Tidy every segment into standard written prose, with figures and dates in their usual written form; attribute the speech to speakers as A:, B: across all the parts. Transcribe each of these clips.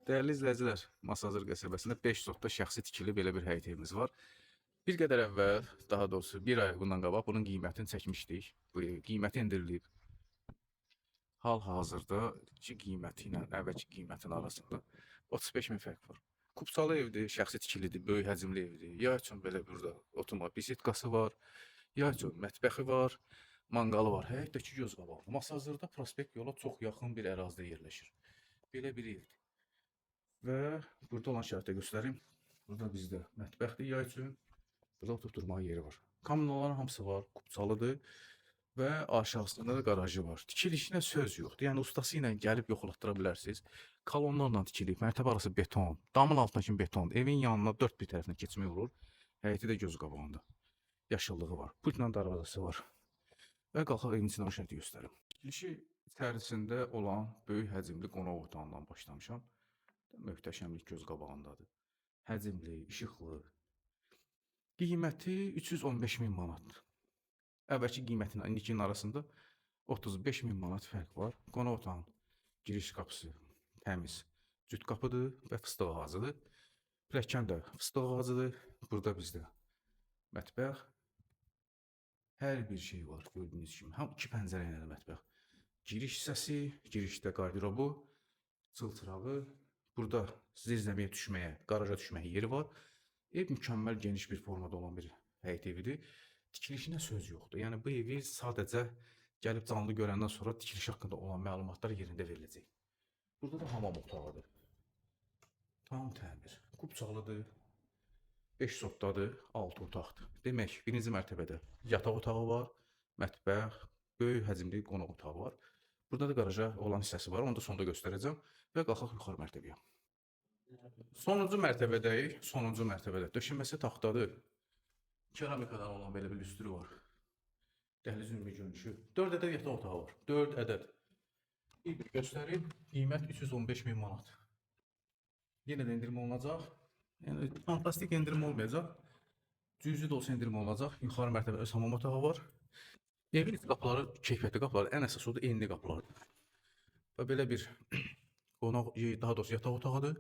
A: Dəyərli izləyicilər, Masazır qəsəbəsində 5 sotda şəxsi tikili belə bir həyət evimiz var. Bir qədər əvvəl, daha doğrusu bir ay bundan qabaq bunun qiymətini çəkmişdik. Bu ev qiyməti endirilib. Hal-hazırda ki qiyməti ilə əvvəlki qiymətin arasında 35 min fərq var. Kupçalı evdir, şəxsi tikilidir, böyük həcmli evdir. Yay üçün belə burada oturma bisetkası var, yay üçün mətbəxi var, manqalı var. Həyətdəki göz qabağında. Masazırda prospekt yola çox yaxın bir ərazidə yerləşir. Belə bir evdir. Və burada olan şəraiti göstərim. Burada bizdə mətbəxdir yay üçün. Burada oturub durmağa yeri var. Kommunalların hamısı var, kupçalıdır və aşağısında da qarajı var. Tikilişinə söz yoxdur. Yəni ustası ilə gəlib yoxlatdıra bilərsiniz. Kolonlarla tikilib, mərtəbə arası beton, damın altına kimi beton. Evin yanına dörd bir tərəfinə keçmək olur. Həyəti də göz qabağında. Yaşıllığı var. Pultla darvazası var. Və qalxaq evin içinə o şəraiti göstərim. Tikilişi içərisində olan böyük həcmli qonaq otağından başlamışam. Möhtəşəmlik göz qabağındadır. Həcmli, işıqlı. Qiyməti 315 min manatdır. Əvvəlki qiymətinlə indikinin arasında 35 min manat fərq var. Qonaq otağının giriş qapısı təmiz cüt qapıdır və fıstıq ağacıdır. Pilləkən də fıstıq ağacıdır. Burada bizdə mətbəx. Hər bir şey var gördüyünüz kimi. Həm iki pəncərə ilə də mətbəx. Giriş hissəsi, girişdə qardırobu, çılçırağı. Burada zirzəmiyə düşməyə, qaraja düşməyə yeri var. Ev mükəmməl geniş bir formada olan bir həyət evidir. Tikilişinə söz yoxdur. Yəni bu evi sadəcə gəlib canlı görəndən sonra tikiliş haqqında olan məlumatlar yerində veriləcək. Burada da hamam otağıdır. Tam təmir. Kupçalıdır. 5 sotdadır, 6 otaqdır. Demək, birinci mərtəbədə yataq otağı var, mətbəx, böyük həcmli qonaq otağı var. Burada da qaraja olan hissəsi var, onu da sonda göstərəcəm və qalxaq yuxarı mərtəbəyə. Sonuncu mərtəbədəyik. Sonuncu mərtəbədə. Döşəməsi taxtadır. Keramikadan olan belə bir lüstrü var. Dəhlizin ümumi görünüşü. 4 ədəd yataq otağı var. 4 ədəd. Bir göstərim. Qiymət 315 min manat. Yenə də endirim olunacaq. Yəni fantastik endirim olmayacaq. Cüzi də olsa endirim olunacaq. Yuxarı mərtəbədə öz hamam otağı var. Evin qapıları keyfiyyətli qapılar, ən əsas odur enli qapılardır. Və belə bir qonaq, daha doğrusu yataq otağıdır.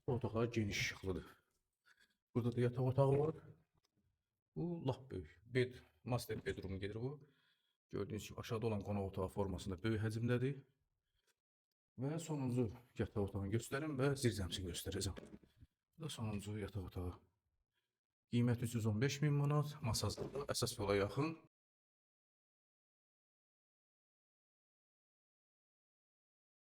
A: Bu otaqlar geniş işıqlıdır. Burada da yataq otağı var. Bu lap böyük. Bed, master bedroom gedir bu. Gördüyünüz kimi aşağıda olan qonaq otağı formasında böyük həcmdədir. Və sonuncu yataq otağını göstərim və zirzəmisini göstərəcəm. Bu da sonuncu yataq otağı. Qiymət 315 min manat. Masazırda əsas yola yaxın.